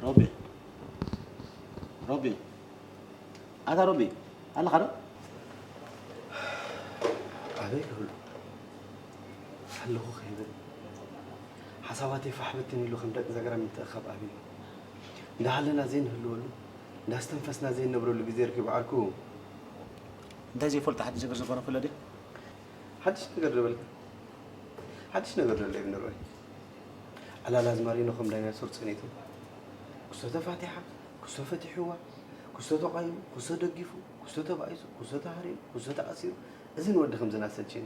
ሮቢ፣ ሮቢ፣ ኣታ ሮቢ፣ ኣለኻ ዶ? ኣበይ ክህሉ? ኣለኹ ከይብል ሓሳባተይ ፋሕ ብትን ኢሉ ከም ደቂ ዘገራ ምትእኻብ ኣብዩ። እንዳሃለና ዘይንህልወሉ፣ እንዳስተንፈስና ዘይንነብረሉ ግዜ ረኺቡ ዓርኩ። እንታይ ዘይፈልጦ ሓድሽ ነገር ዝኾነ ክህሎ ድዩ? ሓድሽ ነገር ዶ በልካ? ሓድሽ ነገር ዶ ኣሎ ይብል ንርኦይ? ዕላል ኣዝማሪኖ ከም ዳይናሶር ጸኒቱ። ክስቶ ተፋቲሓ፣ ክስቶ ፈቲሕዋ፣ ክስቶ ተቋይሙ፣ ክስቶ ደጊፉ፣ ክስቶ ተባኢሱ፣ ክስቶ ተሃሪሙ፣ ክስቶ ተኣሲሩ። እዚ ንወዲ ከምዚ ናሰልችኒ።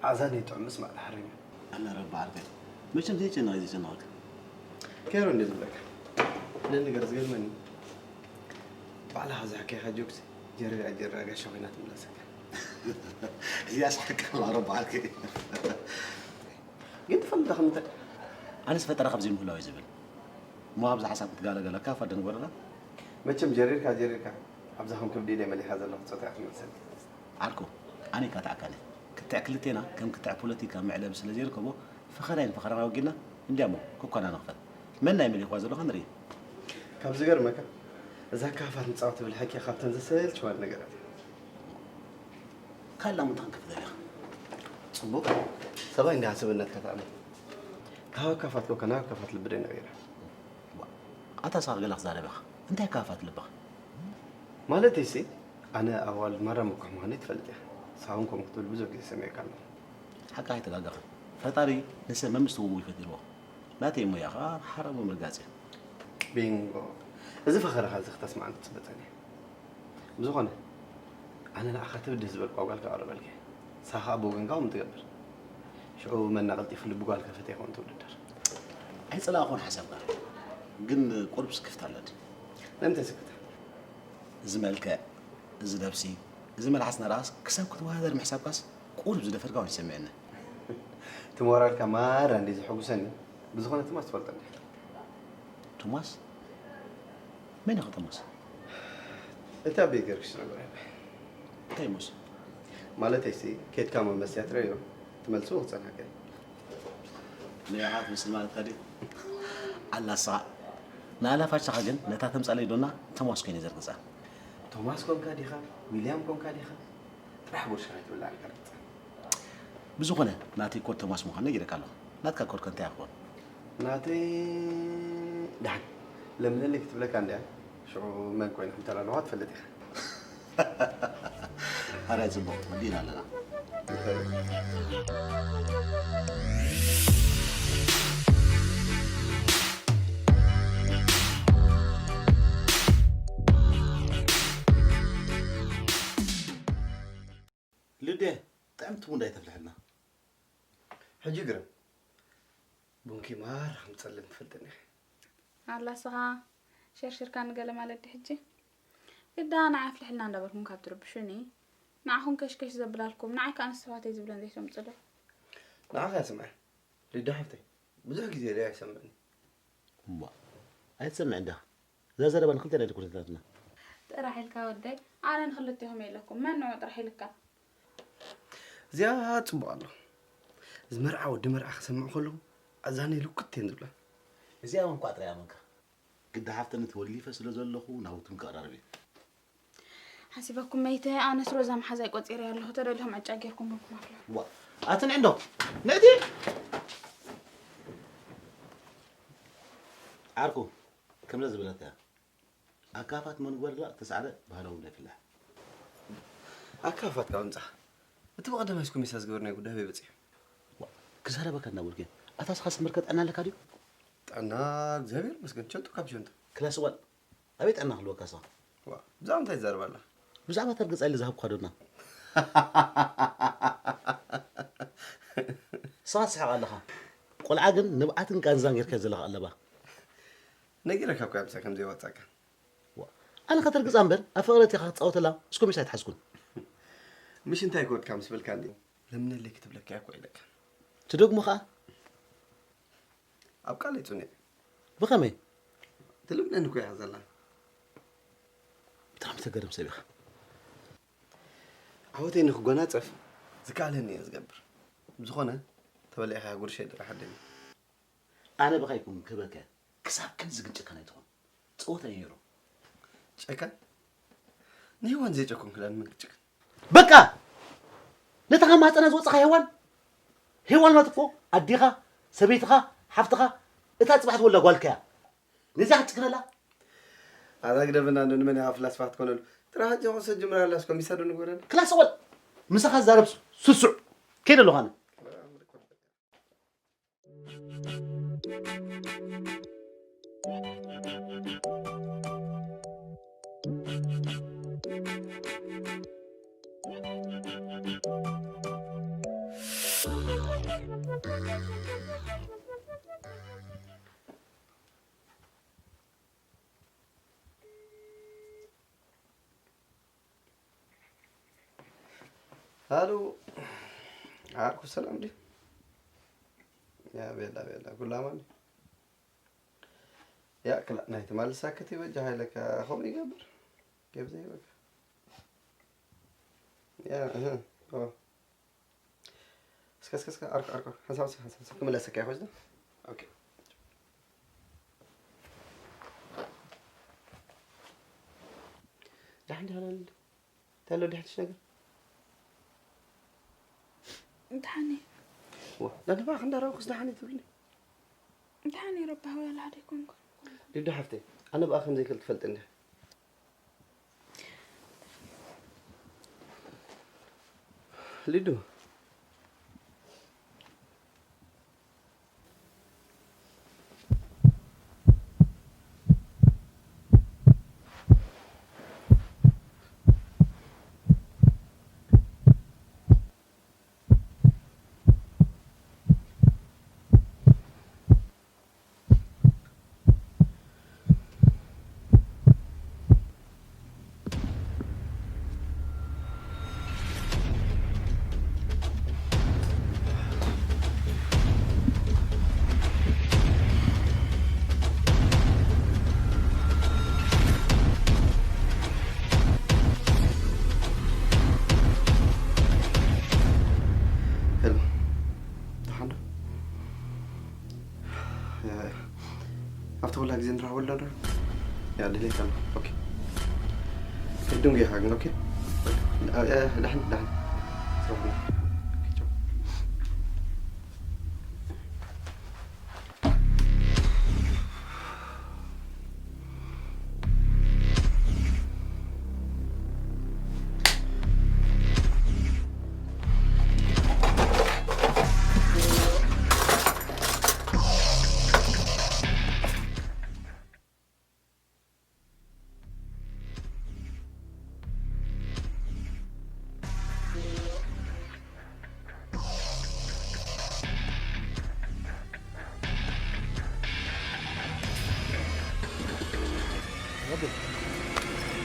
ኣእዛነይ ጥዑም ምስማዕ ተሓሪመ። ኣነ ረቢ ዓርከይ፣ መቸም ዘይጨነቕ እዩ ዘጨንቐካ። ከይሮ እንደ ዝብለካ። ነን ነገር ዝገርመኒ፣ ባዕልኻ ዝሕከይካ ጆክሲ ጀሪራ ጀሪራ ጋሻ ኮይና ትምለሰካ። እዚኣ ስሓቅ ኣላ ረቢ ዓርከይ። ግን ትፈልጥ ዶ ከምንታይ? ኣነስ ፈጠራ ካብ ዘይምህላው እዩ ዝብል። እሞ ኣብዛ ሓሳብ ክትጋለገለካ እኳ ደንጎረና። መቸም ጀሪርካ ጀሪርካ ኣብዛ ከም ከብዲ ኢለ መሊኻ ዘለኹ ጾታ እያ ትመልሰኒ። ዓርኩ፣ ኣነ ይካትዓካኒ። ክትዕ ክልቴና ከም ክትዕ ፖለቲካ መዕለቢ ስለ ዘይርከቦ፣ ፈኸራይን ፈኸራን ኣወጊድና እንዲያሞ ክኳና ንኽፈል። መን ናይ መሊኽዋ ዘለኹ ንርኢ። ካብ ዝገርመካ፣ እዛ ካፋት ንጻወት ትብል ሕኪ ካብተን ዘሰልችዋኒ ነገራት እያ። ካልእ ላም እንታይ ክንከፍት ደሊኻ? ጽቡቕ። ሰብኣይ እንዲያ ስብእነትካ ተኣምን። ካብ ካፋት ኮንካ ናብ ካፋት ልቢ ደይ ነቒረ። ዋ፣ ኣታ ሳቕ ገለ ክዛረብ ኢኻ። እንታይ ካፋት ልብኻ? ማለተይሲ፣ ኣነ ኣዋልድ ማራ ምኩሕ ምዃነይ ትፈልጥ ኢኻ። ሳውን ከምኡ ክትብል ብዙሕ ግዜ ሰሚዐካ ኣለኹ። ሓቂ ኣይተጋገኽን። ፈጣሪ ንሰብ መምስ ትውሙ ይፈጢርዎ። ናተይ ሞያ ኸኣ ሓራሙ ምርጋጽ እዩ። ቢንጎ። እዚ ፈኸራኻ እዚ ክተስምዓኒ ትጽበ ጸኒሐ። ብዝኾነ፣ ኣነ ንዓኻ ትብድህ ዝበልኩዋ ጓል ከቕርበልካ እየ። ንሳ ኸኣ ብወገንካ ከምኡ ትገብር። ሽዑ መን ቀልጢፉ ልቢ ጓል ከፈተ ይኸውን እቲ ውድድር። ኣይጸላእኹን ሓሳብካ። ግን ቁሩብ ስክፍታ ኣለኒ። ንምንታይ ስክፍታ? እዚ መልክዕ፣ እዚ ነብሲ፣ እዚ መልሓስ ንራእስ ክሳብ ክትወዳደር ምሕሳብካስ ቁሩብ ዝደፈርካ ኮይኑ ይሰምዐኒ። እቲ ሞራልካ ማራ እንድዩ ዘሐጉሰኒ። ብዝኾነ ትማስ ትፈልጦ እንዲኻ። ቶማስ? መን ኢኻ ቶማስ? እቲ ኣበይ ገርክሽ ዝነበረ። እንታይ እሞስ? ማለተይሲ፣ ኬድካ መመስያ ትረዮ፣ ትመልሱ ክጸንሐካ እዩ። ንዓኻ ትመስል ማለትካ ድዩ? ኣላ ስኻ። ንኣላ ፋሻኻ ግን ነታ ተምጻለይ ዶና ቶማስ ኮይነ ዘርግጻ። ቶማስ ኮንካ ዲኻ? ዊልያም ኮንካ ዲኻ? ጥራሕ ጉርሻ ከይትብላዕ ንከርግጻ። ብዝኾነ፣ ናተይ ኮድ ቶማስ ምዃኑ ነጊረካ ኣለኹ። ናትካ ኮድ ከ እንታይ ክኾን? ናተይ ደሓን ለምለለይ ክትብለካ እንድያ። ሽዑ መን ኮይነ ከም ተላለኹ ትፈልጥ ኢኻ። ኣረ ጽቡቕ፣ ወዲእና ኣለና። ልደ፣ ጥዕምቲ ቡን ዳይ ተፍልሐልና። ሕጂ ግርም፣ ቡንኪ ማራ ከም ጸልም ትፈልጥኒ ኢኺ። ኣላ ስኻ ሸርሽርካ ንገለ ማለት ድዩ ሕጂ? ግዳ ንዓ ኣፍልሕልና እንዳበልኩም ካብ ትርብሹኒ፣ ንዓኹም ከሽከሽ ዘብላልኩም፣ ንዓይ ከኣ ንስዋተይ ዝብለን ዘይተምጽሉ። ንዓኻ እያ ስምዐ፣ ሊዳ ሓፍተይ፣ ብዙሕ ግዜ ኢለያ ኣይሰምዕን። እሞ፣ ኣይትሰምዕን ዲኻ? እዛ ዘረባ ንክልቴና ኣይትኩነትናትና። ጥራሕ ኢልካ ወደይ፣ ኣነ ንክልቴኹም እየ ኢለኩም። መን ንዑ ጥራሕ ኢልካ? እዚኣ ጽቡቕ ኣሎ። እዚ መርዓ ወዲ መርዓ ክሰምዕ ከለኹ ኣዛነይ ልኩት እየን ዝብላ። እዚኣ እውን እኳ ጥራይ ኣመንካ። ግዳ ሓፍተን ተወሊፈ ስለ ዘለኹ ናውትን ከቕራርብ እየ። ሓሲበኩም መይተ፣ ኣነስ ሮዛ መሓዛይ ቆጺረ ኣለኹ። ተደሊኹም ዕጫ ጌርኩም በልኩም ኣፍልሑ። ዋ፣ ኣቲ ንዕንዶ፣ ንዕቲ! ዓርኩ፣ ከምዛ ዝበለታ እያ። ኣካፋት መንጎርላ ተሳዕረ ባህላዊ ናይ ፍላሕ። ኣካፋት ካብ ምጻ። እቲ ብቐደም ሃይስኩል ሚሳ ዝገበርናዮ ጉዳይ ኣበይ በጺሑ? ዋ፣ ክዛረበካ እናበልኩ እየ። ኣታ ስኻ ስምርከ ጥዕና ኣለካ ድዩ? ጥዕና እግዚኣብሔር ይመስገን። ቸንቶ ካብ ቸንቶ። ክላስ ዋን። ኣበይ ጥዕና ክህልወካ ስኻ? ዋ፣ ብዛዕባ እንታይ ትዛረብ ኣለኻ? ብዛዕባ ተርግጻ ኢለ ዝሃብኩኻ ዶና። ስኻ ትስሕቕ ኣለኻ። ቆልዓ ግን ንብዓትን ቃንዛን ጌርካዮ ዘለኻ ኣለባ። ነጊረካ እኮ እየ ምሳይ ከም ዘይዋጻካ። ዋ፣ ኣነ ከተርግጻ እምበር ኣብ ፍቕሪ ኣቲኻ ክትጻወተላ እስኮ ሚስ ኣይትሓዝኩን። ምሽ እንታይ ክወድካ ምስ በልካ እንዲ ለምነለይ ክትብለካ እኮ ኢለካ። ትደግሞ ኸኣ? ኣብ ቃለይ ጽኑዕ። ብኸመይ? ትልምነኒ እኮ እያ ዘላ። ብጣዕሚ ተገርም ሰብ ኢኻ። ዓወተይ ንክጎናጸፍ ዝከኣለኒ እየ ዝገብር። ብዝኾነ ተበሊዕካ ጉርሸይ ጥራሕ ኣደኒ። ኣነ ብኻ ይኩን ክበከ ክሳብ ክንዚ ግን ጨካን ኣይትኹን። ጸወታ እዩ ነይሩ። ጨካን? ንሄዋን ዘይጨከንኩላ ንመን ክጭክን? በቃ! ነታ ካብ ማህጸና ዝወጻኻ ሄዋን? ሄዋን ማለት እኮ ኣዴኻ፣ ሰበይትኻ፣ ሓፍትኻ፣ እታ ጽባሕ ትወልዳ ጓልካ እያ። ነዚኣ ክትጭክነላ? ኣታ ግደፈና እንዶ ንመን ኢኻ ፍላስፋ ክትኮነሉ? ጥራሕ ሕጂ ኮሰ ጅምራ ኣላ እስኮ ሚሳ ዶ ንግበረሉ? ክላስ እወል! ምሳኻ ዝዛረብ ስሱዕ። ከይደ ኣለኹ ኣነ። ሃሎ፣ ዓርኩ ሰላም ድዩ? ያ ቤላ፣ ቤላ፣ ኩሉ ኣማን ድዩ? ያ ክላ-፣ ናይ ትማሊ ሳክት ይበጃ ሃይለካ፣ ከምኡ ይገብር። ገብዘ ይበካ። ያ፣ እህ፣ ኦ። እስከ፣ እስከ፣ እስከ፣ ዓርኩ፣ ዓርኩ፣ ሓንሳብ፣ ሓንሳብ፣ ሓንሳብ፣ ክምለሰካ እየ፣ ኾይስ ዶ? ኦኬ። ደሓን፣ ደሓን፣ ደሓን። እንታይ ኣሎ ድሕትሽ ነገር? ደሓን እየ። ዋ፣ ዳንባ ክንዳ ረብኩስ ደሓን እየ ትብልኒ? ደሓን እየ ረቢ፣ ሃወይ፣ ኣላ ሓደ ኣይኮንኩን። ሊዱ ሓፍተይ፣ ኣነ ብኣ ከም ዘይክእል ትፈልጥ እንዲኻ። ሊዱ። ሄሎ፣ ደሓን ዶ? ያ፣ ያ። ኣብቲ ኩላ ግዜ ንራኸበሉ ዶ? ያ፣ ድሌት ኣሎ። ኦኬ። ክድንጉ ኢኻ ግን፣ ኦኬ? ያ፣ ያ፣ ደሓን፣ ደሓን። ኦኬ፣ ቻው።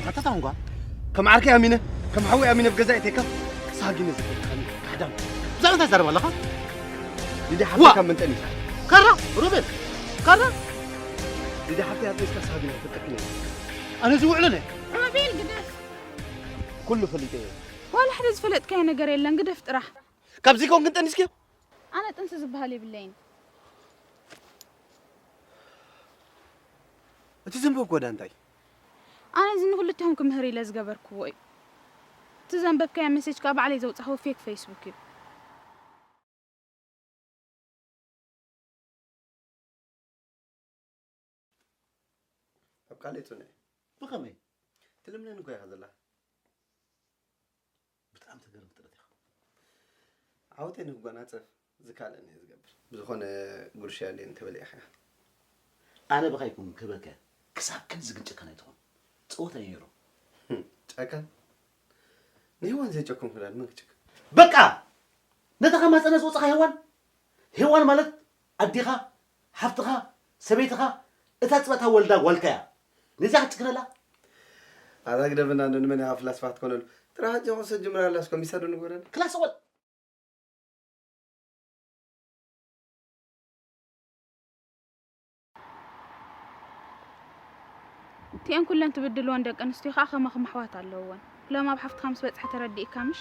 ኣታ ታንጓ፣ ከም ዓርከይ ኣሚነ፣ ከም ሓወይ ኣሚነ ኣብ ገዛይ እተካ ሳጊነ ዝፈልጥካኒ ካሕዳም። ብዛዕባ እንታይ ትዛረብ ኣለኻ? ሊድያ ሓፍተይ ዋ! ካብ መን ጠኒሳ? ካራ፣ ሮቤል፣ ካራ። ሊድያ ሓፍተይ ኣጥኒስካ ሳጊነ ክፍጠርክኒ። ኣነ ዝውዕሉ ነይ። ሮቤል ግደፍ። ኩሉ ፈሊጠ እየ። ዋላ ሓደ ዝፈለጥካዮ ነገር የለን፣ ግደፍ ጥራሕ። ካብዚ ኮን ግን ጠኒስክዮ? ኣነ ጥንሲ ዝበሃል የብለይን። እቲ ዘንበብክዎ ዳ እንታይ? ኣነ እዚ ንክልቲኦም ክምህር ኢለ ዝገበርክዎ እዩ። እቲ ዘንበብካዮ መሴጅ ከኣ ባዕለይ ዘውጻኽዎ ፌክ ፌስቡክ እዩ። ኣብ ቃለይ ጽኑዕ እየ። ብኸመይ? ትልምነኒ እኮ ኢኻ ዘለኻ። ብጣዕሚ ተገርም ፍጥረት ኢኻ። ዓወተይ ንክጓናጸፍ ዝካለኒ እየ ዝገብር። ብዝኾነ ጉርሻ የለን ተበሊዕኻ። ኣነ ብኻ ይኩን ክበከ ክሳብ ክንዚ ግን ጨካን ኣይትኹን። ጸወታ እዩ ነይሩ። ህም፣ ጨካን? ንሄዋን ዘይጨከንኩላ ንመን ክጭክን? በቃ! ነታ ካብ ማህጸና ዝወጻኻ ሄዋን? ሄዋን ማለት ኣዴኻ፣ ሓፍትኻ፣ ሰበይትኻ፣ እታ ጽባታ ወልዳ ጓልካ እያ። ነዚኣ ክትጭክነላ? ኣታ ግደፈና እንዶ ንመን ኢኻ ፍላስፋ ክትኮነሉ? ጥራሕ ሕጂ ኮሰ ጅምራ ኣላ እስኮ ሚሳ ዶ ንግበረሉ? ክላስ እወል። እቲአን ኩለን ትብድልወን ደቂ ኣንስትዮ ከዓ ከማኹም ኣሕዋት ኣለውወን። ሎም ኣብ ሓፍትኻ ምስ በጽሐ ተረዲእካ ምሽ?